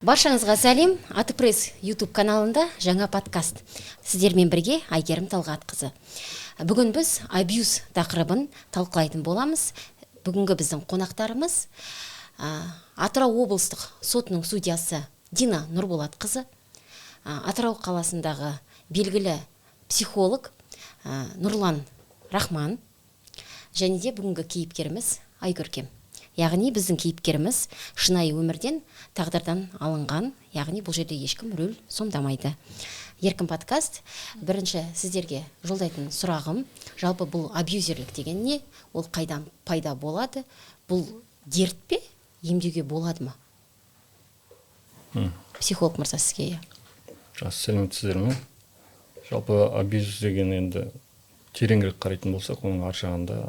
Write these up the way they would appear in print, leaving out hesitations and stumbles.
Баршаңызға сәлем! Аты Пресс YouTube каналында жаңа подкаст. Сіздермен бірге Әйгерім Талғатқызы. Бүгін біз абьюз тақырыбын талқылайтын боламыз. Бүгінгі біздің қонақтарымыз Атырау облыстық сотының судьясы Дина Нұрболатқызы, Атырау қаласындағы белгілі психолог Нұрлан Рахман және де бүгінгі кейіпкеріміз Айкөркем. Яғни біздің кейіпкеріміз шынайы өмірден, тағдырдан алынған, яғни бұл жерде ешкім рөл сомдамайды. Еркін подкаст. Бірінші сіздерге жолдайтын сұрағым: жалпы бұл абьюзерлік деген не, ол қайдан пайда болады, бұл дерт пе, емдеуге болады ма? Психолог мырза, сізге, иә. Жақсы, сәлеметсіздер ме? Жалпы абьюз деген енді тереңірек қарайтын болсақ, оның ар жағында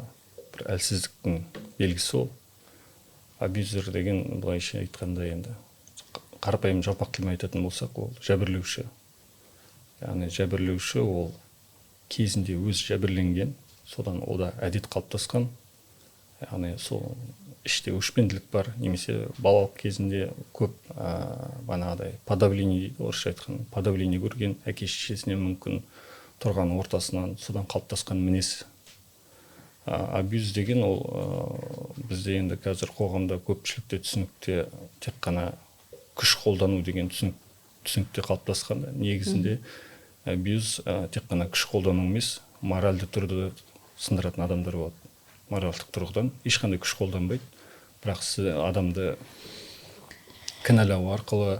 бір әлсіздіктің белгісі. Ол абьюзер деген, былайша айтқанда, енді қарапайым жалпақ тілмен айтатын болсақ, ол жәбірлеуші. Яғни жәбірлеуші ол кезінде өзі жәбірленген, содан ода әдет қалыптасқан, яғни сол іште өшпенділік бар немесе балалық кезінде көп бағанағыдай подавление дейді орысша айтқанда, подавление көрген әке шешесінен, мүмкін тұрған ортасынан, содан қалыптасқан мінез. Абьюз деген ол бізде енді қазір қоғамда, көпшілікте түсінікте тек қана күш қолдану деген түсінікте қалыптасқан да. Негізінде абьюз тек қана күш қолдану емес, моральды түрде сындыратын адамдар болады. Моральдық тұрғыдан ешқандай күш қолданбайды, бірақ сіз адамды кінәлау арқылы,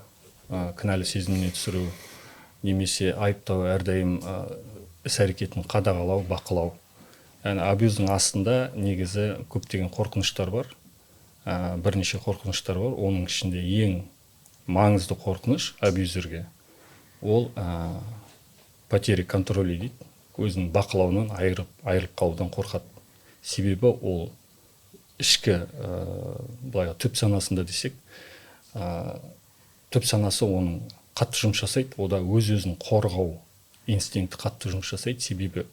кінәлі сезіміне түсіру немесе айыптау, әрдайым іс әрекетін қадағалау, бақылау. Яғни абьюздің астында негізі көптеген қорқыныштар бар, бірнеше қорқыныштар бар. Оның ішінде ең маңызды қорқыныш абьюзерге ол потеря контроля дейді, өзінің бақылауынан айырылып қалудан қорқады. Себебі ол ішкі былай түп санасында десек, түп санасы оның қатты жұмыс жасайды. Ода өз өзін қорғау инстинкті қатты жұмыс жасайды. Себебі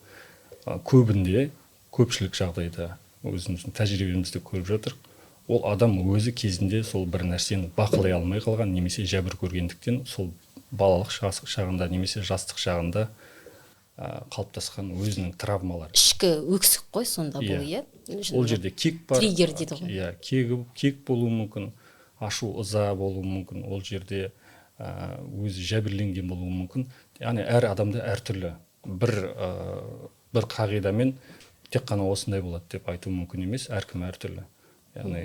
көбінде, көпшілік жағдайда өзіміздің тәжірибемізде көріп жатырмық, ол адам өзі кезінде сол бір нәрсені бақылай алмай қалған немесе жәбір көргендіктен, сол балалық шағында немесе жастық шағында қалыптасқан өзінің травмалары. Ішкі өксік қой сонда бұл, иә? Ол жерде кек бар. Триггер дейді ғой. Иә, кек болуы мүмкін, ашу ыза болуы мүмкін, ол жерде өзі жәбірленген болуы мүмкін. Яғни әр адамда әртүрлі, бір қағидамен тек қана осындай болады деп айту мүмкін емес, әркім әртүрлі. Яғни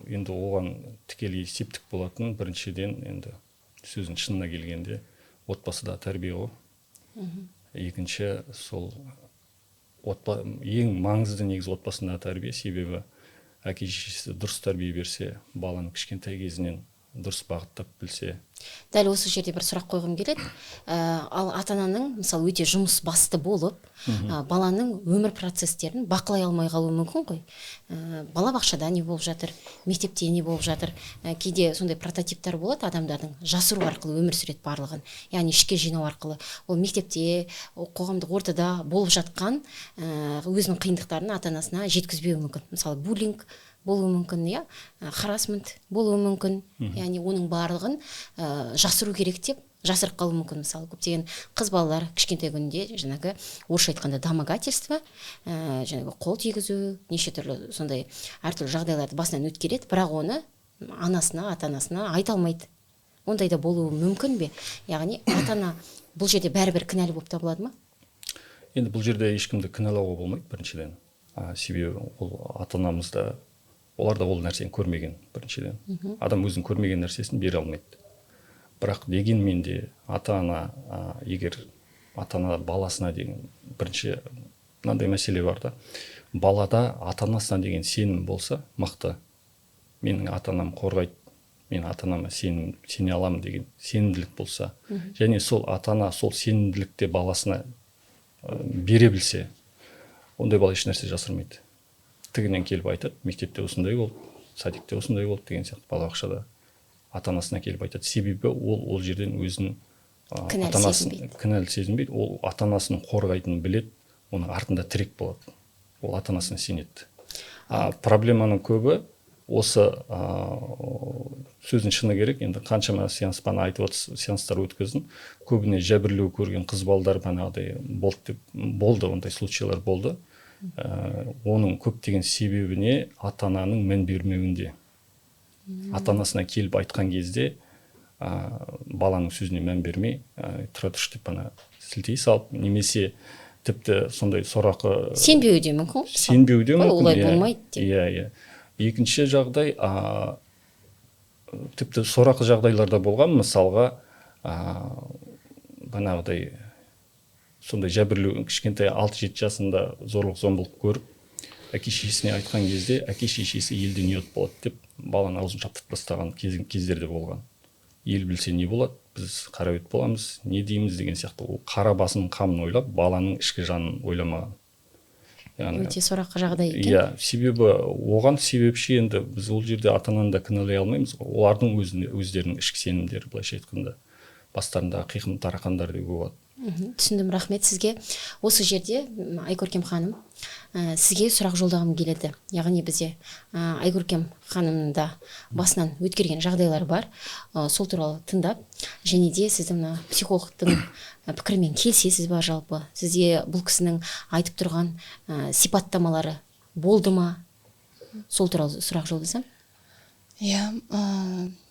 енді оған тікелей септік болатын, біріншіден, енді сөздің шынына келгенде, отбасыда тәрбие ғой. Екінші, сол ең маңызды негізі отбасындағы тәрбие. Себебі әке шешесі дұрыс тәрбие берсе, баланы кішкентай кезінен дұрыс бағыттап білсе. Дәл осы жерде бір сұрақ қойғым келеді. Ал ата ананың мысалы өте жұмыс басты болып, баланың өмір процестерін бақылай алмай қалуы мүмкін ғой. Балабақшада не болып жатыр, мектепте не болып жатыр. Кейде сондай прототиптар болады адамдардың, жасыру арқылы өмір сүреді барлығын, яғни ішке жинау арқылы. Ол мектепте, ол қоғамдық ортада болып жатқан өзінің қиындықтарын ата анасына жеткізбеуі мүмкін. Мысалы, буллинг болуы мүмкін, иә, харассмент болуы мүмкін. Яғни оның барлығын жасыру керек деп жасырып қалуы мүмкін. Мысалы, көптеген қыз балалар кішкентай күнінде жаңағы орысша айтқанда домогательство, жаңағы қол тигізу, неше түрлі сондай әртүрлі жағдайларды басынан өткереді, бірақ оны анасына, ата анасына айта алмайды. Ондай да болуы мүмкін бе? Яғни ата ана бұл жерде бәрібір кінәлі болып табылады ма? Енді бұл жерде ешкімді кінәлауға болмайды біріншіден, себебі ол ата анамыз да, олар да ол нәрсені көрмеген. Біріншіден, адам өзінің көрмеген нәрсесін бере алмайды. Бірақ дегенмен де ата ана, егер ата ана баласына деген, бірінші мынандай мәселе бар да: балада ата анасына деген сенім болса мықты, менің ата анам қорғайды, мен ата анама сене аламын деген сенімділік болса және сол ата ана сол сенімділікте баласына бере білсе, ондай бала ешнәрсе жасырмайды. Тігінен келіп айтады: мектепте осындай болды, садикте осындай болды деген сияқты, балабақшада ата анасына келіп айтады. Себебі ол жерден өзін кінәлі ата анасын сезінбейді. Кінәлі сезінбейді. Ол ата анасын қорғайтынын біледі, оның артында тірек болады, ол ата анасына сенеді. А проблеманың көбі Осы сөздің шыны керек, енді қаншама сеанс бана айтып отырсыз, сеанстар өткіздім. Көбіне жәбірлеу көрген қыз балдар бағанағыдай болды деп болды, ондай случайлар болды. Оның көптеген себебіне ата-ананың мән бермеуінде. Ата-анасына келіп айтқан кезде баланың сөзіне мән бермей, тұра тұршы деп ана сілтей салып, немесе тіпті сондай сорақы сенбеуі де мүмкін. Сенбеуі де мүмкін. Олай болмайды деп. Иә. Екінші жағдай, тіпті сорақы жағдайларда болған, мысалға, бағанағыдай сондай жәбірлеу кішкентай 6-7 жасында зорлық зомбылық көріп, әке шешесіне айтқан кезде әке шешесі елден ұят болады деп баланың аузын жаптырып тастаған кездер де болған. Ел білсе не болады, біз қара бет боламыз, не дейміз деген сияқты. Ол қара басының қамын ойлап, баланың ішкі жанын ойламаған. Яғни, өте сорақы жағдай екен. Иә, себебі оған себепші енді біз ол жерде ата-ананы да кінәлай алмаймыз. Олардың өздерінің ішкі сенімдері, былайша айтқанда, бастарындағы қиқым тарақандар деуге болады. Түсіндім, рахмет сізге. Осы жерде Айкөркем ханым, сізге сұрақ жолдағым келеді. Яғни бізде Айкөркем ханымның да басынан өткерген жағдайлар бар. Сол туралы тыңдап, және де сіздің мына психологтың пікірімен келісесіз ба жалпы? Сізде бұл кісінің айтып тұрған сипаттамалары болды ма? Сол туралы сұрақ жолдасам. Иә,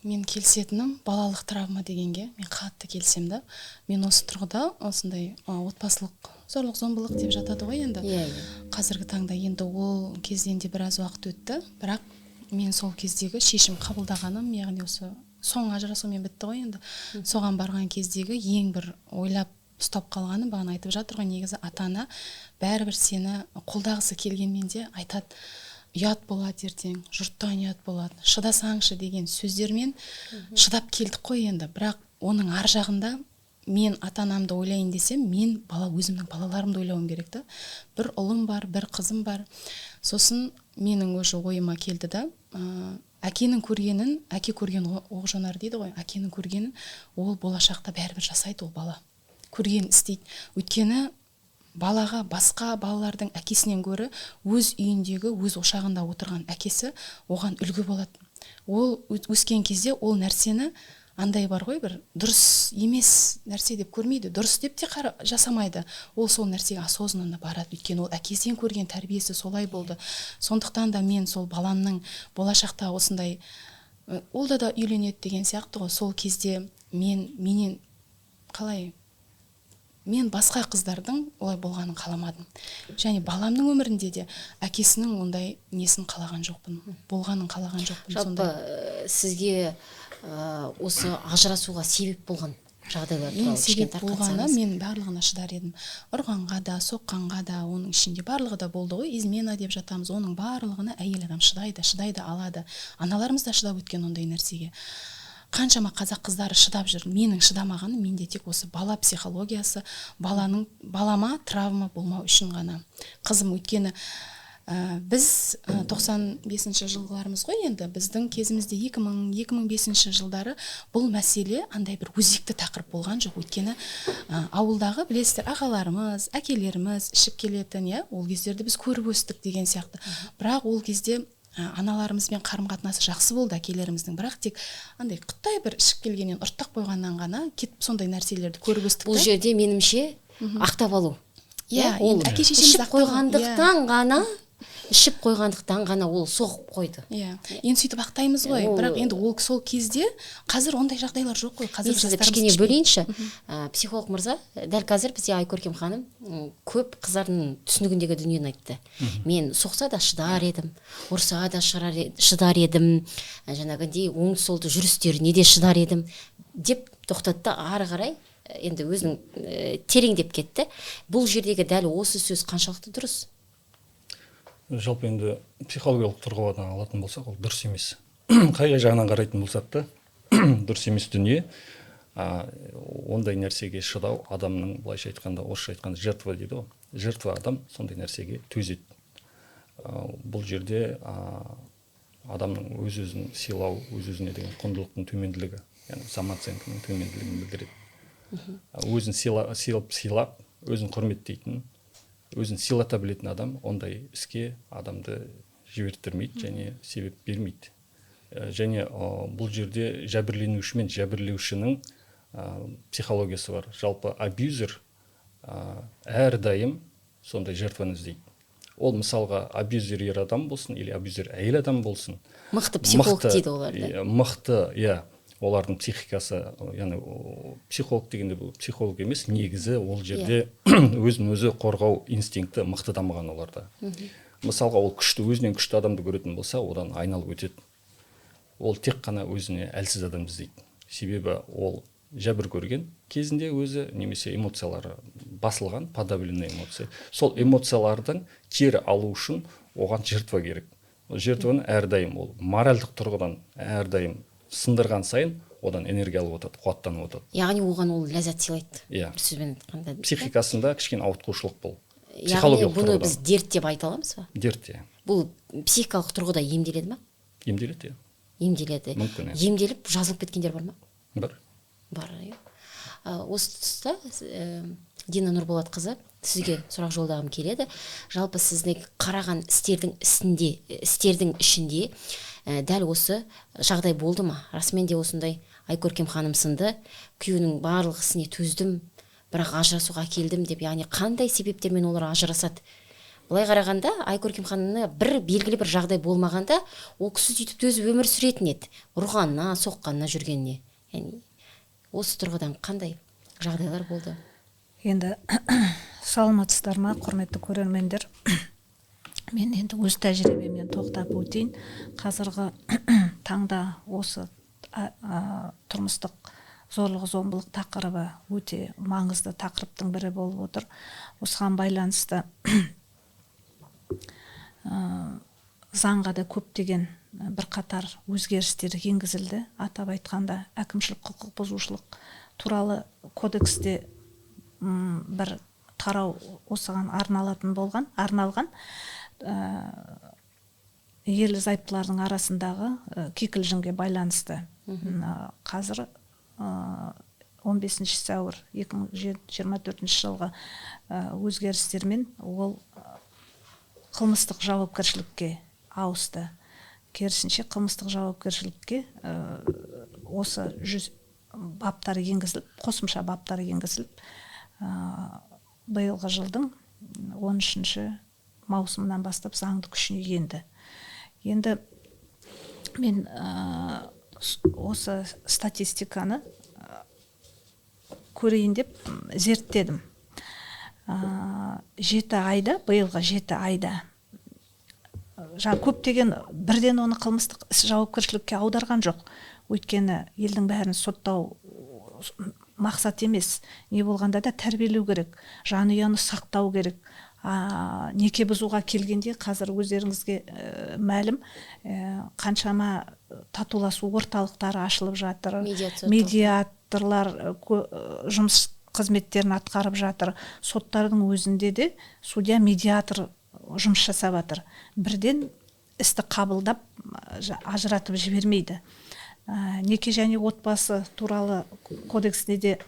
мен келісетінім балалық травма дегенге мен қатты келісемін да. Мен осы тұрғыда осындай отбасылық зорлық зомбылық деп жатады ғой енді. Иә. Қазіргі таңда енді ол кезден де біраз уақыт өтті, бірақ мен сол кездегі шешім қабылдағаным, яғни осы соңғы ажырасумен бітті ғой енді. Соған барған кездегі ең бір ойлап ұстап қалғаным, бағана айтып жатыр ғой, негізі ата-ана бәрібір сені қолдағысы келгенмен де айтады, ұят болады ертең, жұрттан ұят болады, шыдасаңшы деген сөздермен шыдап келдік қой енді. Бірақ оның ар жағында мен ата-анамды ойлайын десем, мен бала өзімнің балаларымды ойлауым керек та. Бір ұлым бар, бір қызым бар. Сосын менің уже ойыма келді да, әкенің көргенін, әке көрген оқ жонар дейді ғой, әкенің көргенін ол болашақта бәрібір жасайды, ол бала. Көргенін істейді. Өйткені балаға басқа балалардың әкесінен гөрі өз үйіндегі, өз ошағында отырған әкесі оған үлгі болады. Ол өскен кезде ол нәрсені андай бар ғой, бір дұрыс емес нәрсе деп көрмейді, дұрыс деп те жасамайды. Ол сол нәрсеге осознанно барады, өйткені ол әкесінен көрген тәрбиесі солай болды. Сондықтан да мен сол баламның болашақта осындай, ол да үйленеді деген сияқты ғой, сол кезде менен қалай, мен басқа қыздардың олай болғанын қаламадым. Және баламның өмірінде де әкесінің ондай несін қалаған жоқпын, болғанын қалаған жоқпын. Жалпы сізге осы ажырасуға себеп болған жағдайлар туралы себеп болғаны, мен барлығына шыдар едім. Ұрғанға да, соққанға да, оның ішінде барлығы да болды ғой, измена деп жатамыз, оның барлығына әйел адам шыдайды, шыдайды алады. Аналарымыз да шыдап өткен ондай нәрсеге. Қаншама қазақ қыздары шыдап жүр. Менің шыдамағаным менде тек осы бала психологиясы, балама травма болмау үшін ғана. Қызым, өйткені біз 95-ші жылғыларымыз ғой енді, біздің кезімізде 2000-2005 жылдары бұл мәселе андай бір өзекті тақырып болған жоқ. Өйткені ауылдағы білесіздер, ағаларымыз, әкелеріміз ішіп келетін, иә, ол кездерді біз көріп өстік деген сияқты. Бірақ ол кезде аналарымызбен қарым-қатынасы жақсы болды әкелеріміздің, бірақ тек андай құттай бір ішіп келгеннен ұрттап қойғаннан ғана кетіп сондай нәрселерді көріп өстік. Бұл жерде меніңше ақтап алу. Иә, ол әке шешеміз ішіп қойғандықтан ғана, ішіп қойғандықтан ғана ол соғып қойды. Иә, енді сөйтіп ақтаймыз ғой, бірақ енді ол сол кезде, қазір ондай жағдайлар жоқ қой. Қазір сізді кішкене бөлейінші. Психолог мырза, дәл қазір бізде Айкөркем ханым көп қыздардың түсінігіндегі дүниені айтты. Мен соқса да шыдар едім, ұрса да шыдар едім, жаңағыдей оң солды жүрістеріне де шыдар едім деп тоқтатты. Ары қарай енді өзінің тереңдеп кетті. Бұл жердегі дәл осы сөз қаншалықты дұрыс? Жалпы енді психологиялық тұрғыдан алатын болсақ, ол дұрыс емес. Қай жағынан қарайтын болсақ та, дұрыс емес дүние. Ондай нәрсеге шыдау адамның, былайша айтқанда, орысша айтқанда жертва дейді ғой. Жертва адам сондай нәрсеге төзеді. Бұл жерде адамның өз-өзін сыйлау, өз-өзіне деген құндылықтың төменділігі, яғни самооценканың төменділігін білдіреді. Өзін сыйлап, өзін құрметтейтін, өзін сыйлата білетін адам ондай іске адамды Жіберттірмейді және себеп бермейді. Және бұл жерде жәбірленуші мен жәбірлеушінің психологиясы бар. Жалпы абьюзер әрдайым сондай жертваны іздейді. Ол мысалға абьюзер ер адам болсын или абьюзер әйел адам болсын. Мықты психолог дейді оларды. Мықты, иә, олардың психикасы, яғни психолог дегенде бұл психолог емес, негізі ол жерде өзін өзі қорғау инстинкті мықты дамыған оларда. Мысалға, ол күшті, өзінен күшті адамды көретін болса, одан айналып өтеді. Ол тек қана өзіне әлсіз адам іздейді. Себебі ол жәбір көрген кезінде өзі немесе эмоциялары басылған, подавленный эмоция. Сол эмоциялардың кері алу үшін оған жертва керек. Ол жертваны әрдайым ол моральдық тұрғыдан әрдайым сындырған сайын одан энергия алып отырады, қуаттанып отырады. Яғни оған ол ләззат сыйлайды. Иә. Бір сөзбен айтқанда. Психикасында кішкене ауытқушылық бұл. Яғни Психологиялық бұны тұрғыдан. біз дерт деп айта аламыз ба? Дерт, иә. Бұл психикалық тұрғыда емделеді ма? Емделеді, иә. Емделеді. Мүмкін, иә. Емделіп жазылып кеткендер бар ма? Бар. Бар, иә. Осы тұста Дина Нұрболатқызы, сізге сұрақ жолдағым келеді. Жалпы сіздің қараған істердің ісінде, істердің ішінде дәл осы жағдай болды ма? Расымен де осындай Айкөркем ханым сынды күйеуінің барлық ісіне төздім, бірақ ажырасуға келдім деп, яғни қандай себептермен олар ажырасады? Былай қарағанда Айкөркем ханымна бір белгілі бір жағдай болмағанда, ол кісі сөйтіп төзіп өмір сүретін еді, ұрғанына, соққанына жүргеніне. Яғни осы тұрғыдан қандай жағдайлар болды? Енді саламатсыздар ма, құрметті көрермендер? Мен енді өз тәжірибемнен тоқтап өтейін. Қазіргі таңда осы тұрмыстық зорлық зомбылық тақырыбы өте маңызды тақырыптың бірі болып отыр. Осыған байланысты заңға да көптеген бірқатар өзгерістер енгізілді. Атап айтқанда, әкімшілік құқық бұзушылық туралы кодексте бір тарау осыған арналатын болған, арналған. Ерлі зайыптылардың арасындағы кикілжіңге байланысты. Қазір 15 сәуір 2024 жылғы өзгерістермен ол қылмыстық жауапкершілікке ауысты. Керісінше, қылмыстық жауапкершілікке осы 100 баптар енгізіліп, қосымша баптар енгізіліп, биылғы жылдың 13 маусымынан бастап заңды күшіне енді. Енді мен осы статистиканы көрейін деп зерттедім. 7 айда, биылғы 7 айда жаңа көптеген бірден оны қылмыстық іс жауапкершілікке аударған жоқ. Өйткені елдің бәрін соттау мақсат емес. Не болғанда да тәрбиелеу керек, жанұяны сақтау керек. Неке бұзуға келгенде, қазір өздеріңізге мәлім, қаншама татуласу орталықтары ашылып жатыр. Медиация. Медиаторлар жұмыс қызметтерін атқарып жатыр. Соттардың өзінде де судья медиатор жұмыс жасап жатыр. Бірден істі қабылдап, ажыратып жібермейді. Неке және отбасы туралы кодексінде де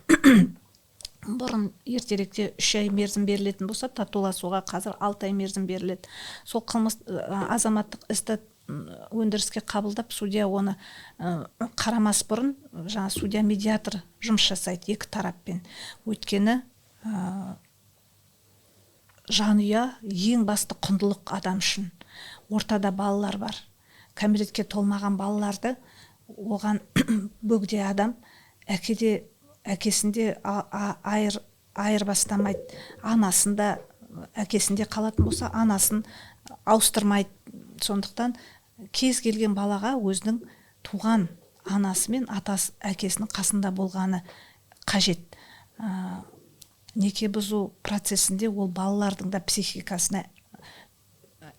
бұрын ертеректе 3 ай мерзім берілетін болса татуласуға, қазір 6 ай мерзім беріледі. Сол қылмыс азаматтық істі өндіріске қабылдап, судья оны қарамас бұрын жаңа судья медиатор жұмыс жасайды екі тараппен. Өйткені жанұя ең басты құндылық адам үшін. Ортада балалар бар, кәмелетке толмаған балаларды оған бөгде адам әкеде, әкесінде айырбастамайды, анасында, әкесінде қалатын болса, анасын ауыстырмайды. Сондықтан кез келген балаға өзінің туған анасы мен атасы, әкесінің қасында болғаны қажет. Неке бұзу процесінде ол балалардың да психикасына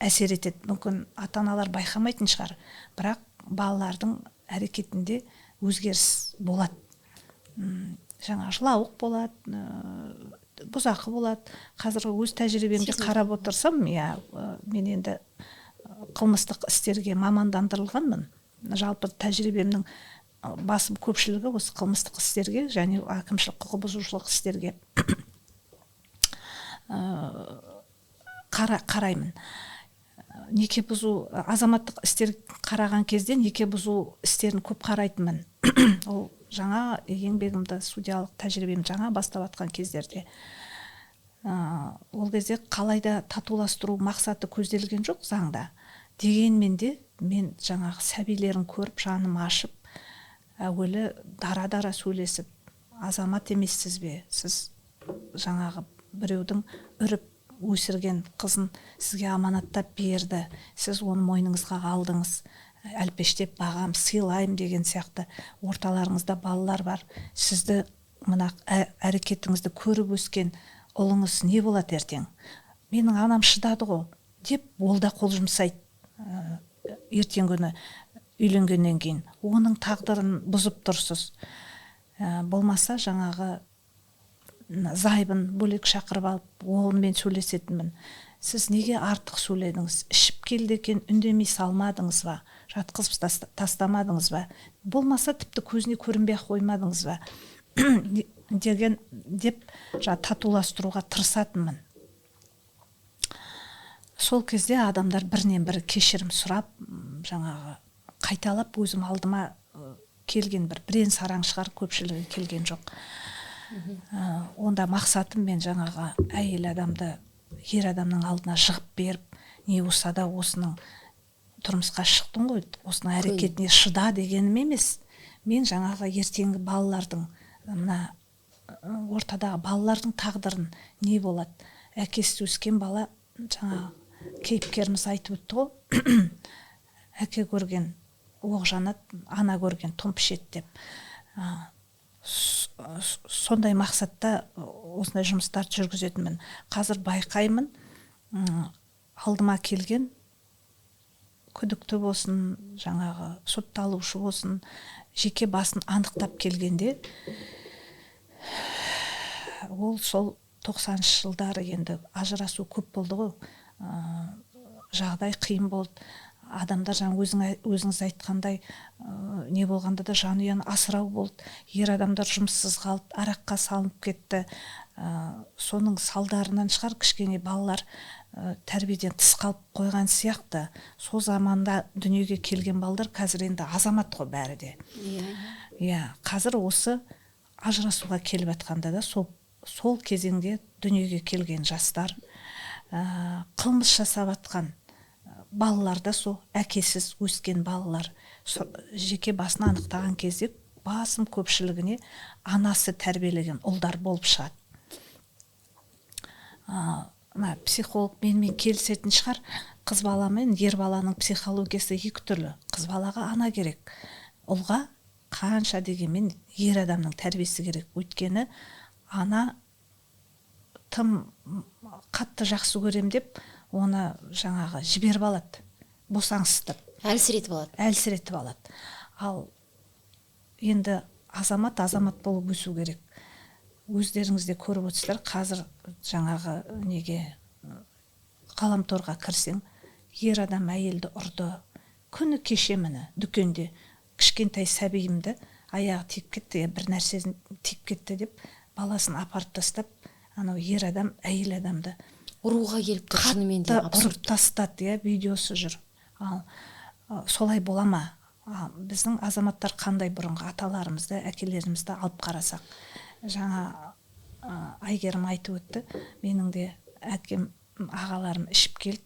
әсер етеді. Мүмкін, ата аналар байқамайтын шығар, бірақ балалардың әрекетінде өзгеріс болады. Жаңа жылауық болады, бұзақы болады. Қазіргі өз тәжірибемде қарап отырсам, иә, мен енді қылмыстық істерге мамандандырылғанмын. Жалпы тәжірибемнің басым көпшілігі осы қылмыстық істерге және әкімшілік құқық бұзушылық істерге қараймын. Неке бұзу, азаматтық істер қараған кезде неке бұзу істерін көп қарайтынмын. Ол жаңа еңбегімді, судьялық тәжірибемді жаңа бастап жатқан кездерде. Ол кезде қалайда татуластыру мақсаты көзделген жоқ заңда. Дегенмен де мен жаңағы сәбилерін көріп, жаным ашып, әуелі дара-дара сөйлесіп, азамат емессіз бе, сіз жаңағы біреудің үріп өсірген қызын сізге аманаттап берді, сіз оны мойныңызға алдыңыз, әлпештеп бағам, сыйлаймын деген сияқты, орталарыңызда балалар бар, сізді мына әрекетіңізді көріп өскен ұлыңыз не болады ертең? Менің анам шыдады ғой деп ол да қол жұмсайды. Ертеңгі күні үйленгеннен кейін оның тағдырын бұзып тұрсыз. Болмаса жаңағы зайыбын бөлек шақырып алып, онымен сөйлесетінмін. Сіз неге артық сөйледіңіз? Ішіп келді екен, үндемей салмадыңыз ба? Жатқызып тастамадыңыз ба? Болмаса тіпті көзіне көрінбей қоймадыңыз ба? Деген деп татуластыруға тырысатынмын. Сол кезде адамдар бірінен бірі кешірім сұрап, жаңағы қайталап өзім алдыма келген бір бірен сараң шығар, көпшілігі келген жоқ. Онда мақсатым мен жаңағы әйел адамды ер адамның алдына жығып беріп, не болса да осының тұрмысқа шықтың ғой, осының әрекетіне шыда дегенім емес. Мен жаңағы ертеңгі балалардың, мына ортадағы балалардың тағдырын не болады? Әкесіз өскен бала, жаңағы кейіпкеріміз айтып өтті ғой, әке көрген оқ жанады, ана көрген тон пішеді деп. Сондай мақсатта осындай жұмыстарды жүргізетінмін. Қазір байқаймын, алдыма келген күдікті болсын, жаңағы сотталушы болсын, жеке басын анықтап келгенде, ол сол 90-шы жылдары енді ажырасу көп болды ғой, жағдай қиын болды. Адамдар жаңа өзіңіз айтқандай, не болғанда да жанұяны асырау болды. Ер адамдар жұмыссыз қалды, араққа салынып кетті. Соның салдарынан шығар кішкене балалар тәрбиеден тыс қалып қойған сияқты. Сол заманда дүниеге келген балалар қазір енді азамат қой бәрі де. Иә, қазір осы ажырасуға келіп жатқанда да сол кезеңде дүниеге келген жастар, қылмыс жасап жатқан балалар да сол әкесіз өскен балалар. Жеке басын анықтаған кезде басым көпшілігіне анасы тәрбиелеген ұлдар болып шығады. Мына психолог менімен келісетін шығар, қыз бала мен ер баланың психологиясы екі түрлі. Қыз балаға ана керек, ұлға қанша дегенмен ер адамның тәрбиесі керек. Өйткені ана тым қатты жақсы көрем деп оны жаңағы жіберіп алады, босаңсытып, әлсіретіп алады. Әлсіретіп алады. Ал енді азамат азамат болып өсу керек. Өздеріңіз де көріп отырсыздар, қазір жаңағы неге ғаламторға кірсең, ер адам әйелді ұрды. Күні кеше міне дүкенде кішкентай сәбиімді аяғы тиіп кетті, бір нәрсесін тиіп кетті деп баласын апарып тастап, анау ер адам әйел адамды ұруға келіп тұр, шынымен де абсурд. Ұрып тастады, иә, видеосы жүр. Ал солай бола ма? Біздің азаматтар қандай бұрынғы аталарымызды, әкелерімізді алып қарасақ. Жаңа Әйгерім айтып өтті, менің де әкем, ағаларым ішіп келді,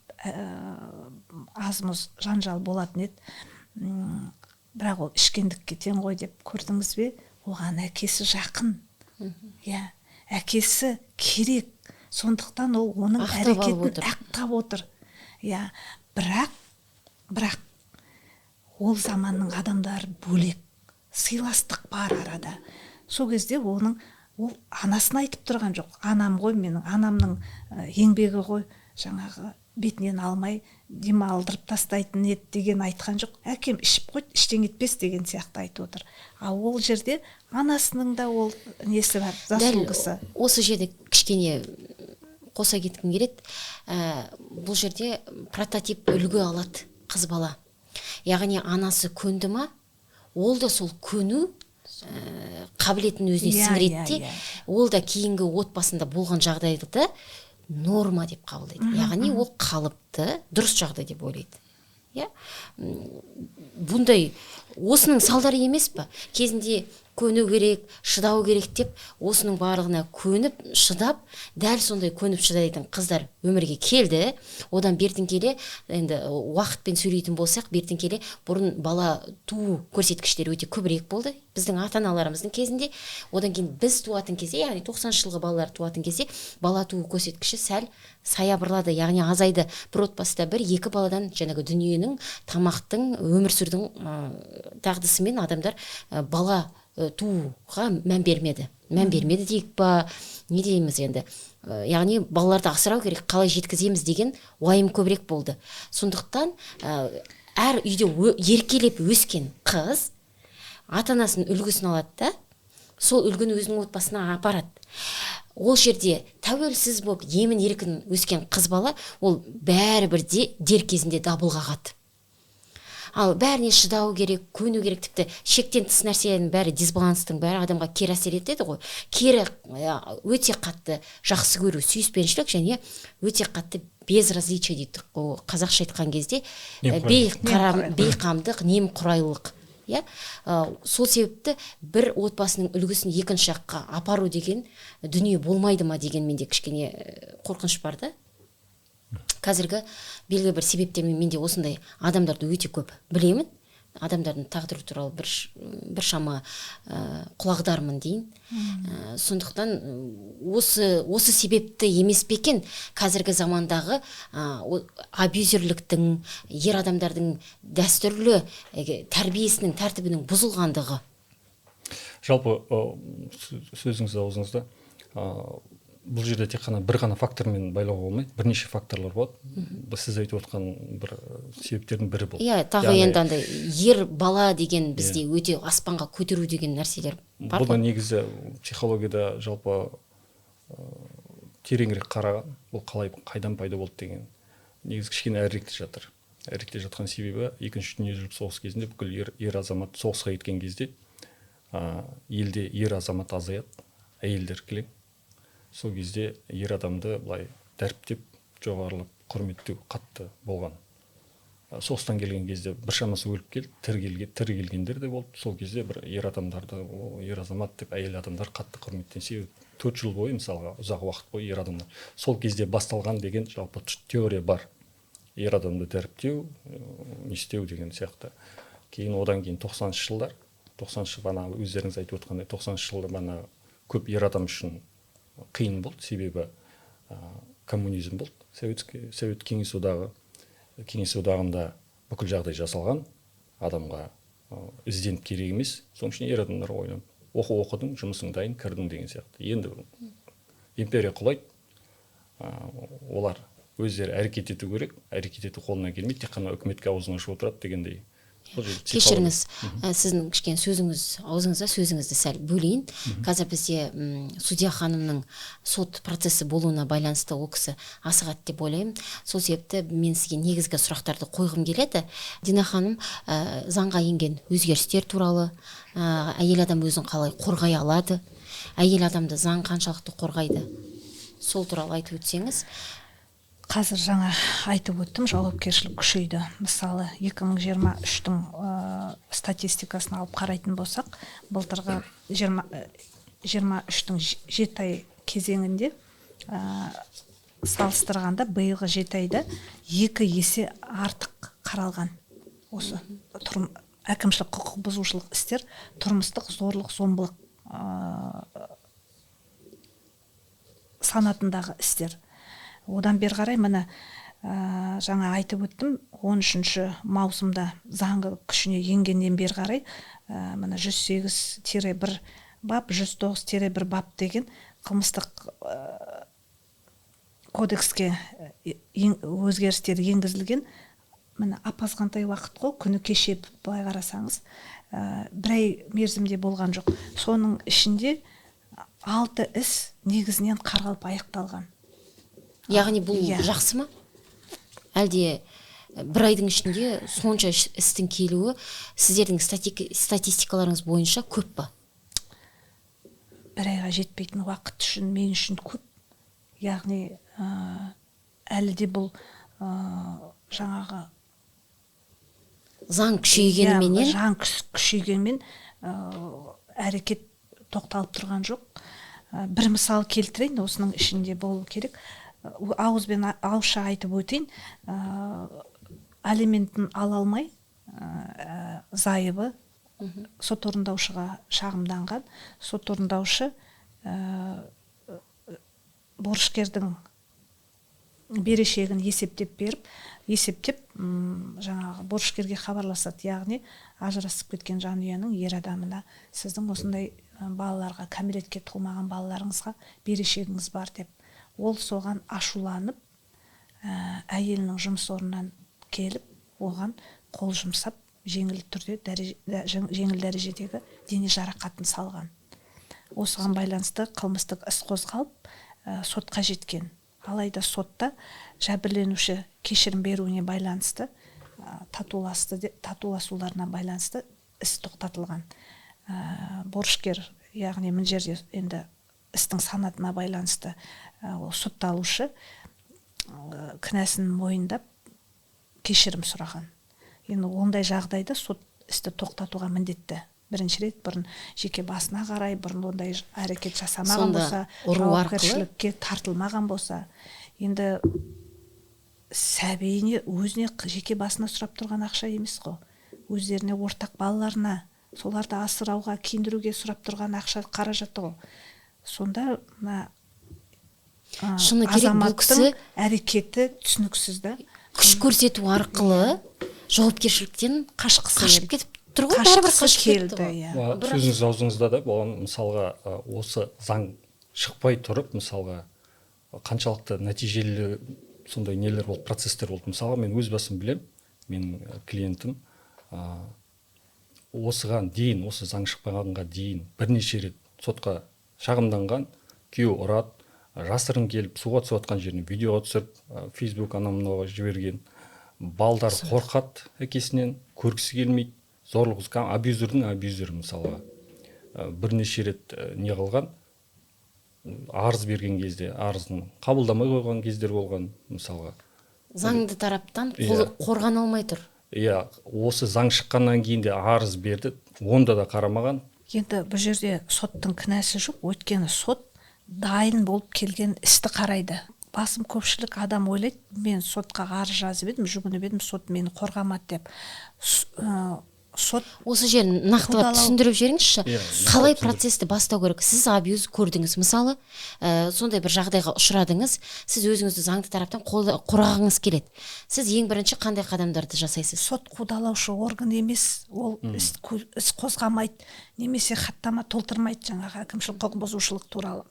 аз-мұз жанжал болатын еді. Бірақ ол ішкендікке тең ғой деп көрдіңіз бе? Оған әкесі жақын. Иә, әкесі керек. Сондықтан ол оның әрекетін ақтап отыр. Иә, бірақ ол заманның адамдары бөлек, сыйластық бар арада. Сол кезде оның ол анасын айтып тұрған жоқ. Анам ғой менің, анамның еңбегі ғой, жаңағы бетінен алмай демалдырып тастайтын еді деген айтқан жоқ. Әкем ішіп қойды, іштен кетпес деген сияқты айтып отыр. Ал ол жерде анасының да ол несі бар, заслугасы. Осы жерде кішкене қоса кеткім келеді. Бұл жерде прототип үлгі алады қыз бала. Яғни анасы көнді ма, ол да сол көну қабілетін өзіне сіңіреді де, ол да кейінгі отбасында болған жағдайды да норма деп қабылдайды. Яғни ол қалыпты, дұрыс жағдай деп ойлайды. Иә? Бұндай осының салдары емес па? Кезінде көну керек, шыдау керек деп осының барлығына көніп, шыдап, дәл сондай көніп шыдайтын қыздар өмірге келді. Одан бертін келе, енді уақытпен сөйлейтін болсақ, бертін келе бұрын бала туу көрсеткіштері өте көбірек болды біздің ата-аналарымыздың кезінде. Одан кейін біз туатын кезде, яғни 90-шы жылғы балалар туатын кезде бала туу көрсеткіші сәл саябырлады, яғни азайды. Бір отбасыда бір-екі баладан жаңағы дүниенің, тамақтың, өмір сүрудің дағдысымен адамдар бала тууға мән бермеді. Мән бермеді дейік па, не дейміз енді? Яғни балаларды асырау керек, қалай жеткіземіз деген уайым көбірек болды. Сондықтан әр үйде еркелеп өскен қыз ата-анасының үлгісін алады да, сол үлгіні өзінің отбасына апарады. Ол жерде тәуелсіз болып емін еркін өскен қыз бала, ол бәрібір де дер кезінде дабыл қағады. Ал бәріне шыдау керек, көну керек, тіпті шектен тыс нәрсенің бәрі, дисбаланстың бәрі адамға кері әсер етеді ғой. Кері өте қатты жақсы көру, сүйіспеншілік және өте қатты безразличие дейді ғой, қазақша айтқан кезде, бейқамдық, немқұрайлылық. Иә? Сол себепті бір отбасының үлгісін екінші жаққа апару деген дүние болмайды ма деген менде кішкене қорқыныш бар да. Қазіргі белгілі бір себептермен менде осындай адамдарды өте көп білемін. Адамдардың тағдыры туралы біршама құлағдармын дейін. Сондықтан осы себепті емес пе екен қазіргі замандағы абьюзерліктің, ер адамдардың дәстүрлі тәрбиесінің, тәртібінің бұзылғандығы? Жалпы сөзіңіз аузыңызда, бұл жерде тек қана бір ғана фактормен байлауға болмайды, бірнеше факторлар болады. Сіз айтып отқан бір себептердің бірі бұл. Иә, тағы енді андай ер бала деген бізде өте аспанға көтеру деген нәрселер бар. Бұны негізі психологияда жалпы тереңірек қараған, бұл қалай, қайдан пайда болды деген негізі кішкене әріректе жатыр. Әріректе жатқан себебі екінші дүниежүзілік соғыс кезінде бүкіл ер азамат соғысқа кеткен кезде елде ер азамат азаяды, әйелдер кілең. Сол кезде ер адамды былай дәріптеп, жоғарылап, құрметтеу қатты болған. Соғыстан келген кезде біршамасы өліп келді, тірі келгендер де болды. Сол кезде бір ер адамдарды, ер азамат деп әйел адамдар қатты құрметтен, себебі 4 жыл бойы, мысалға, ұзақ уақыт бойы ер адамдар. Сол кезде басталған деген жалпы теория бар. Ер адамды дәріптеу, не істеу деген сияқты. Кейін одан кейін 90-шы жылдар, 90-шы бана өздеріңіз айтып отқандай, 90-шы жылдар бана көп ер адам үшін қиын болды, себебі коммунизм болды, Совет Кеңес одағы. Кеңес одағында бүкіл жағдай жасалған, адамға ізденіп керек емес, соның үшін ер адамдар ойланып, оқу оқыдың, жұмысың дайын, кірдің деген сияқты. Енді империя құлайды, олар өздері әрекет ету керек, әрекет ету қолынан келмейді, тек қана үкіметке аузын ашып отырады дегендей. Кешіріңіз, сіздің кішкене сөзіңіз аузыңызда, сөзіңізді сәл бөлейін. Қазір бізде судья ханымның сот процесі болуына байланысты ол кісі асығады деп ойлаймын. Сол себепті мен сізге негізгі сұрақтарды қойғым келеді. Дина ханым, заңға енген өзгерістер туралы, әйел адам өзін қалай қорғай алады, әйел адамды заң қаншалықты қорғайды, сол туралы айтып өтсеңіз. Қазір жаңа айтып өттім, жауапкершілік күшейді. Мысалы, 2023-тің статистикасын алып қарайтын болсақ, былтырғы 23-тің 7 ай кезеңінде салыстырғанда биылғы 7 айда 2 есе артық қаралған. Осы әкімшілік құқық бұзушылық істер, тұрмыстық зорлық, зомбылық санатындағы істер. Одан бері қарай міне жаңа айтып өттім, 13 маусымда заңы күшіне енгеннен бері қарай міне 108-1 бап, 109-1 бап деген қылмыстық кодекске өзгерістер енгізілген. Міне ап-азғантай уақыт қой, күні кеше былай қарасаңыз, бір ай мерзімде болған жоқ. Соның ішінде 6 іс негізінен қаралып аяқталған. Яғни бұл жақсы ма? Әлде бір айдың ішінде сонша істің келуі сіздердің статистикаларыңыз бойынша көп па? Бір айға жетпейтін уақыт үшін мен үшін көп. Яғни әлі де бұл жаңағы заң күшейгеніменен, заң күшейгенмен әрекет тоқталып тұрған жоқ. Бір мысал келтірейін, осының ішінде болу керек. Ауызбен ауызша айтып өтейін. Алиментін ала алмай зайыбы сот орындаушыға шағымданған. Сот орындаушы борышкердің берешегін есептеп беріп, есептеп жаңағы борышкерге хабарласады. Яғни ажырасып кеткен жанұяның ер адамына, сіздің осындай балаларға, кәмелетке толмаған балаларыңызға берешегіңіз бар деп. Ол соған ашуланып, әйелінің жұмыс орнынан келіп, оған қол жұмсап, жеңіл түрде жеңіл дәрежедегі дене жарақатын салған. Осыған байланысты қылмыстық іс қозғалып, сотқа жеткен. Алайда сотта жәбірленуші кешірім беруіне байланысты, татуласуларына байланысты іс тоқтатылған. Борышкер, яғни мына жерде енді істің санатына байланысты, ол сотталушы кінәсін мойындап кешірім сұраған. Енді ондай жағдайда сот істі тоқтатуға міндетті. Бірінші рет бұрын жеке басына қарай, бұрын ондай әрекет жасамаған болса, жауапкершілікке тартылмаған болса, енді сәбиіне өзіне жеке басына сұрап тұрған ақша емес қой. Өздеріне ортақ балаларына, соларды асырауға, киіндіруге сұрап тұрған ақша қаражаты ғой. Сонда мына шыны керек, бұл кісі әрекеті түсініксіз да. Күш көрсету арқылы жауапкершіліктен қашқысы қашып кетіп тұр ғой, бәрібір қашып келді. Иә. Сөзіңіз аузыңызда да болған, мысалға осы заң шықпай тұрып, мысалға қаншалықты нәтижелі сондай нелер болды, процесстер болды. Мысалға мен өз басым білем, менің клиентім осыған дейін, осы заң шықпағанға дейін бірнеше рет сотқа шағымданған, күйеуі ұрады, жасырын келіп суға түсіп жатқан жеріне видеоға түсіріп, Facebook анау мынауға жіберген. Балдар қорқады әкесінен, көргісі келмейді. Зорлық, абьюзердің абьюзері мысалға бірнеше рет не қылған, арыз берген кезде арызын қабылдамай қойған кездер болған мысалға. Заңды тараптан қорғана алмай тұр. Иә, осы заң шыққаннан кейін де арыз берді, онда да қарамаған. Енді бұл жерде соттың кінәсі жоқ, өйткені сот дайын болып келген істі қарайды. Басым көпшілік адам ойлайды, мен сотқа арыз жазып едім, жүгініп едім, сот мені қорғамады деп. Сот осы жерін нақтылап түсіндіріп жіберіңізші, қалай процесті бастау керек? Сіз абьюз көрдіңіз, мысалы, сондай бір жағдайға ұшырадыңыз, сіз өзіңізді заңды тараптан қорғағыңыз келеді. Сіз ең бірінші қандай қадамдарды жасайсыз? Сот қудалаушы орган емес, ол іс қозғамайды, немесе хаттама толтырмайды жаңағы әкімшілік құқық бұзушылық туралы.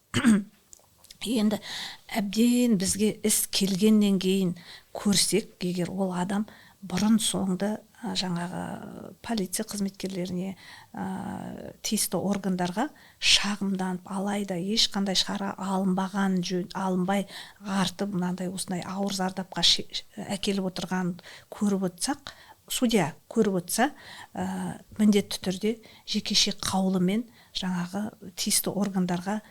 Енді әбден бізге іс келгеннен кейін көрсек, егер ол адам бұрын соңды жаңағы полиция қызметкерлеріне, тиісті органдарға шағымданып, алайда ешқандай шара алынбаған, алынбай артып мынандай осындай ауыр зардапқа әкеліп отырған көріп отырсақ, судья көріп отырса, міндетті түрде жекеше қаулымен жаңағы тиісті органдарға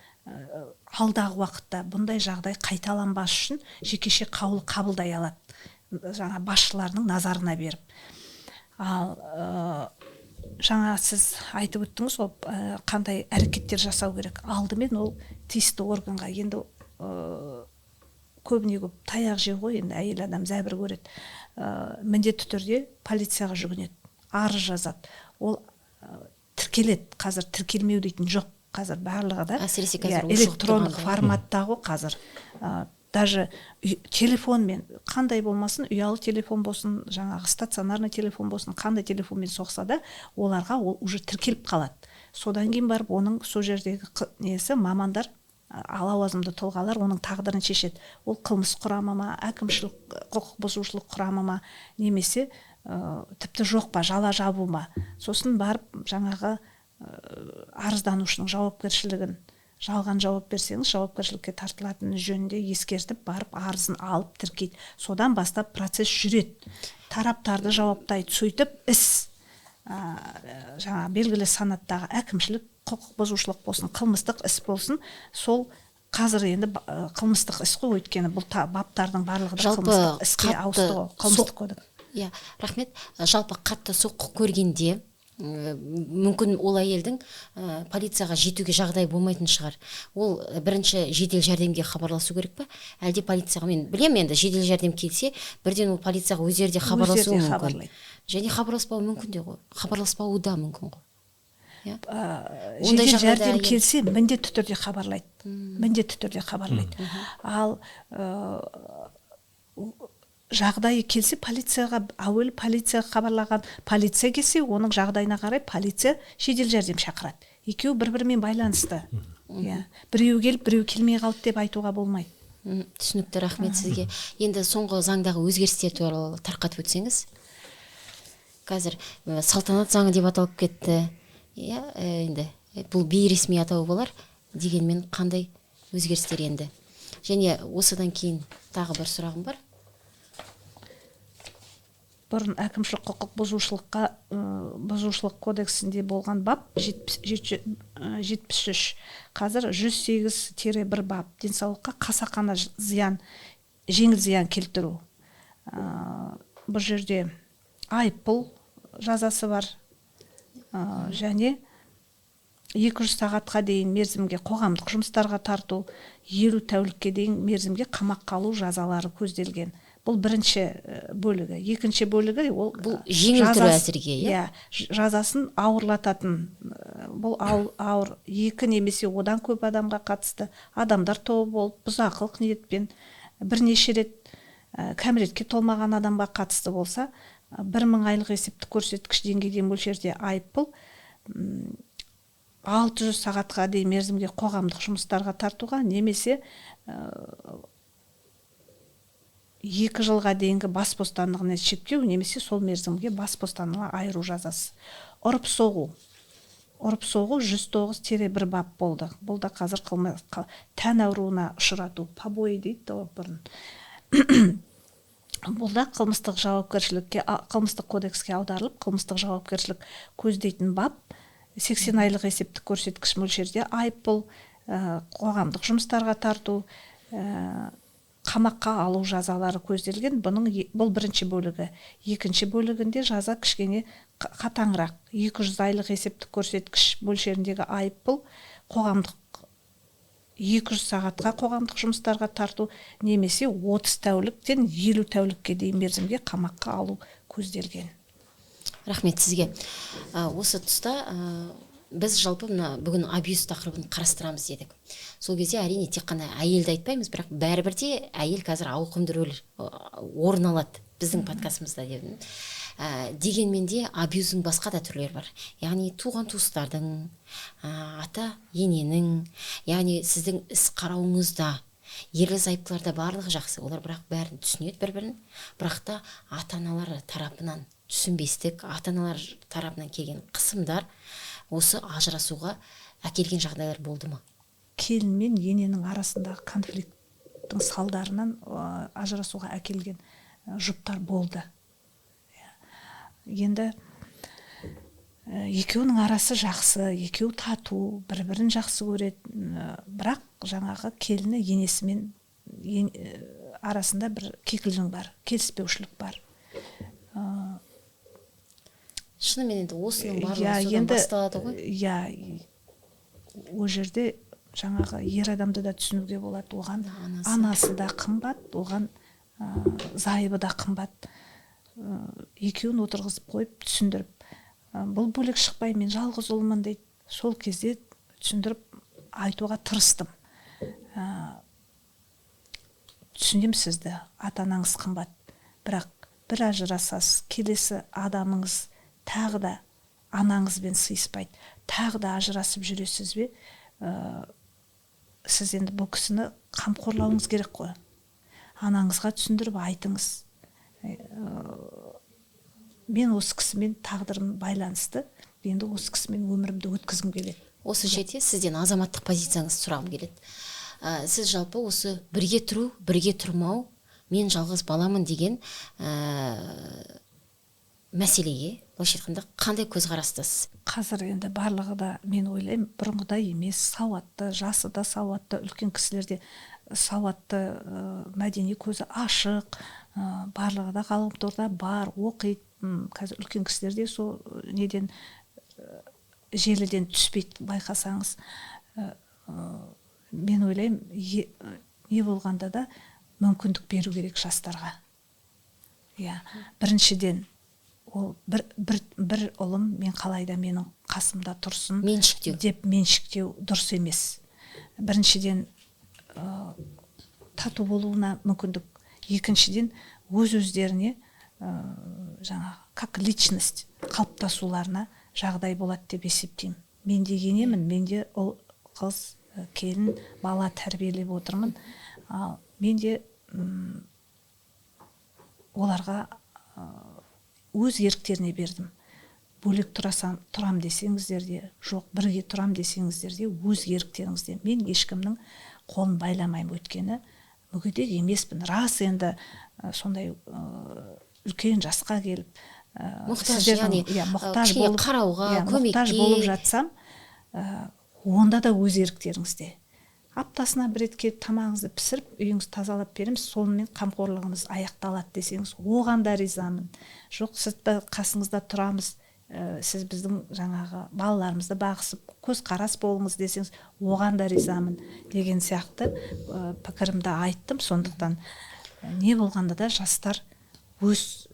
алдағы уақытта бұндай жағдай қайталанбас үшін жекеше қаулы қабылдай алады, жаңа басшыларының назарына беріп. Ал жаңа сіз айтып өттіңіз, ол қандай әрекеттер жасау керек? Алдымен ол тиісті органға, енді көбіне көп таяқ жеу ғой, енді әйел адам зәбір көреді. Міндетті түрде полицияға жүгінеді, арыз жазады. Ол тіркеледі, қазір тіркелмеу дейтін жоқ, қазір барлығы да әсіресе қазір электрондық форматта ғой қазір. Даже телефонмен, қандай болмасын, ұялы телефон болсын, жаңағы стационарный телефон болсын, қандай телефонмен соқса да, оларға ол уже тіркеліп қалады. Содан кейін барып оның сол жердегі несі, мамандар, лауазымды тұлғалар оның тағдырын шешеді. Ол қылмыс құрамы ма, әкімшілік құқық бұзушылық құрамы ма, немесе тіпті жоқ па, жала жабу ма. Сосын барып жаңағы арызданушының жауапкершілігін, жалған жауап берсеңіз, жауапкершілікке тартылатыны жөнінде ескертіп, барып арызын алып тіркейді. Содан бастап процесс жүреді. Тараптарды жауаптайды. Сөйтіп іс жаңа белгілі санаттағы әкімшілік құқық бұзушылық болсын, қылмыстық іс болсын, сол Қазір енді қылмыстық іс қой, өйткені бұл баптардың барлығы да қылмыстық іске ауысты ғой, қылмыстық кодекс. Иә, рахмет. Жалпы қатты соққы көргенде мүмкін ол әйелдің полицияға жетуге жағдай болмайтын шығар. Ол бірінші жедел жәрдемге хабарласу керек па? Әлде полицияға? Мен білемін, енді жедел жәрдем келсе, бірден ол полицияға өздері де хабарласуы мүмкін. Және хабарласпауы мүмкін де ғой. Хабарласпауы да мүмкін ғой. Жедел жәрдем келсе, міндетті түрде хабарлайды. Міндетті түрде хабарлайды. Ал жағдайы келсе, полицияға, әуелі полицияға хабарлаған, полиция келсе, оның жағдайына қарай полиция жедел жәрдем шақырады. Екеуі бір-бірімен байланысты. Иә. Біреу келіп, біреу келмей қалды деп айтуға болмайды. Түсінікті, рахмет сізге. Енді соңғы заңдағы өзгерістер туралы тарқатып өтсеңіз. Қазір салтанат заңы деп аталып кетті. Иә, енді бұл бейресми атауы болар, дегенмен қандай өзгерістер енді? Және осыдан кейін тағы бір сұрағым бар. Бұрын әкімшілік құқық бұзушылық кодексінде болған бап 73, қазір 108-1 бап, денсаулыққа қасақана зиян, жеңіл зиян келтіру. Бұл жерде айыппұл жазасы бар, және 200 сағатқа дейін мерзімге қоғамдық жұмыстарға тарту, 50 тәулікке дейін мерзімге қамаққа алу жазалары көзделген. Бұл бірінші бөлігі. Екінші бөлігі ол бұл жеңіл түрі әзірге, иә? Жазасын ауырлататын, бұл ауыр екі немесе одан көп адамға қатысты адамдар тобы болып, бұзақылық ниетпен бірнеше рет кәмелетке толмаған адамға қатысты болса, 1000 айлық есептік көрсеткіш деңгейден мөлшерде айыппұл, 600 сағатқа дейін мерзімге қоғамдық жұмыстарға тартуға немесе 2 жылға дейінгі бас бостандығына шектеу немесе сол мерзімге бас бостандығынан айыру жазасы. Ұрып соғу. Ұрып соғу 109-1 бап болды. Бұл да қазір тән ауруына ұшырату, побои дейді ғой бұрын. Бұл да қылмыстық жауапкершілікке, қылмыстық кодекске аударылып, қылмыстық жауапкершілік көздейтін бап, 80 айлық есептік көрсеткіш мөлшерде айыппұл, қоғамдық жұмыстарға тарту, қамаққа алу жазалары көзделген. Бұл бірінші бөлігі. Екінші бөлігінде жаза кішкене қатаңырақ. 200 айлық есептік көрсеткіш мөлшеріндегі айыппұл, қоғамдық 200 сағатқа қоғамдық жұмыстарға тарту немесе 30 тәуліктен 50 тәулікке дейін мерзімге қамаққа алу көзделген. Рахмет сізге. Осы тұста біз жалпы мына бүгін абьюз тақырыбын қарастырамыз дедік. Сол кезде әрине тек қана әйелді айтпаймыз, бірақ бәрібір де әйел қазір ауқымды рөл орын алады біздің подкастымызда дедім. Дегенмен де абьюздің басқа да түрлері бар. Яғни туған туыстардың, ата ененің, яғни сіздің іс қарауыңызда ерлі зайыптыларда барлығы жақсы. Олар бірақ бәрін түсінеді бір-бірін, бірақ та ата-аналар тарапынан түсінбестік, ата-аналар тарапынан келген қысымдар осы ажырасуға әкелген жағдайлар болды ма? Келін мен ененің арасындағы конфликттің салдарынан ажырасуға әкелген жұптар болды. Енді екеуінің арасы жақсы, екеуі тату, бір-бірін жақсы көреді, бірақ жаңағы келіні енесімен арасында бір кикілжің бар, келіспеушілік бар. Шынымен енді осының барлығы содан басталады ғой. Иә, ол жерде жаңағы ер адамды да түсінуге болады. Оған анасы да қымбат, оған зайыбы да қымбат. Екеуін отырғызып қойып түсіндіріп, бұл бөлек шықпай, мен жалғыз ұлмын дейді. Сол кезде түсіндіріп айтуға тырыстым. Түсінемін сізді, ата-анаңыз қымбат, бірақ бір ажырасасыз, келесі адамыңыз тағы да анаңызбен сыйыспайды, тағы да ажырасып жүресіз бе? Сіз енді бұл кісіні қамқорлауыңыз керек қой. Анаңызға түсіндіріп айтыңыз. Мен осы кісімен тағдырым байланысты, енді осы кісімен өмірімді өткізгім келеді. Осы жерде сізден азаматтық позицияңызды сұрағым келеді. Сіз жалпы осы бірге тұру, бірге тұрмау, мен жалғыз баламын деген мәселеге Былайша айтқанда, қандай көзқарастасыз? Қазір енді барлығы да, мен ойлаймын, бұрынғыдай емес, сауатты, жасы да сауатты, үлкен кісілер де сауатты, мәдени көзі ашық, барлығы да ғаламторда бар, оқиды. Қазір үлкен кісілер де сол неден, желіден түспейді, байқасаңыз. Мен ойлаймын, не болғанда да мүмкіндік беру керек жастарға. Иә, біріншіден, ол бір ұлым, мен қалайда менің қасымда тұрсын Меншіктеу. деп меншіктеу дұрыс емес. Біріншіден, тату болуына мүмкіндік, екіншіден, өз өздеріне жаңағы как личность қалыптасуларына жағдай болады деп есептеймін. Мен де енемін, мен де ұл, қыз, келін, бала тәрбиелеп отырмын. Ал мен де оларға өз еріктеріне бердім. Бөлек тұрасам, тұрам десеңіздер де, жоқ, бірге тұрам десеңіздер де, өз еріктеріңізде. Мен ешкімнің қолын байламаймын, өйткені мүгедек емеспін. Рас, енді сондай үлкен жасқа келіп, Мұқтаж, сіздердің, яғни, иә, мұқтаж кішкене болып, қарауға, иә, мұқтаж көмекке. болып жатсам, онда да өз еріктеріңізде. Аптасына бір рет келіп, тамағыңызды пісіріп, үйіңізді тазалап береміз, сонымен қамқорлығымыз аяқталады десеңіз, оған да ризамын. Жоқ, сіз де қасыңызда тұрамыз, сіз біздің жаңағы балаларымызды бағысып, көзқарас болыңыз десеңіз, оған да ризамын деген сияқты пікірімді айттым. Сондықтан не болғанда да жастар өз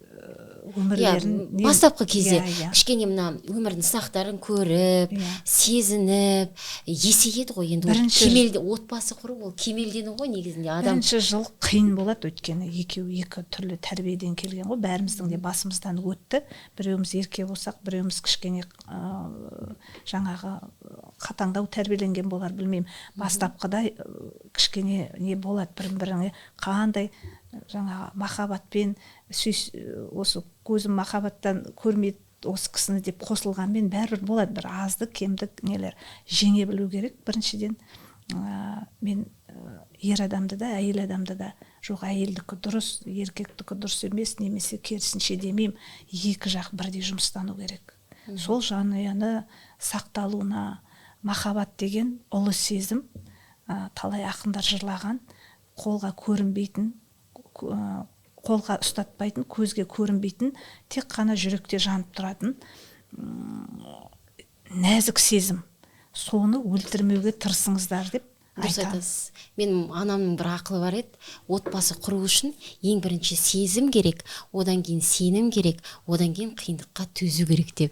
өмірлерін Бастапқы кезде иә, иә. кішкене мына өмірдің сынақтарын көріп, сезініп, есейеді ғой енді. Ол кемелде отбасы құру, ол кемелдену ғой негізінде адам. Бірінші жыл қиын болады, өйткені екеуі екі түрлі тәрбиеден келген ғой, бәріміздің де басымыздан өтті. Біреуміз ерке болсақ, біреуміз кішкене жаңағы қатаңдау тәрбиеленген болар, білмеймін. Бастапқыда кішкене не болады, бір біріңе қандай жаңағы махаббатпен сүйіс, осы көзім махаббаттан көрмейді осы кісіні деп қосылғанмен, бәрібір болады бір азды кемдік нелер. Жеңе білу керек біріншіден. Мен ер адамды да, әйел адамды да, жоқ, әйелдікі дұрыс, еркектікі дұрыс емес немесе керісінше демеймін. Екі жақ бірдей жұмыстану керек сол жанұяны сақталуына. Махаббат деген ұлы сезім, талай ақындар жырлаған, қолға көрінбейтін, қолға ұстатпайтын, көзге көрінбейтін, тек қана жүректе жанып тұратын нәзік сезім. Соны өлтірмеуге тырысыңыздар деп Дұрыс айтамын. айтасыз. Менің анамның бір ақылы бар еді: отбасы құру үшін ең бірінші сезім керек, одан кейін сенім керек, одан кейін қиындыққа төзу керек деп.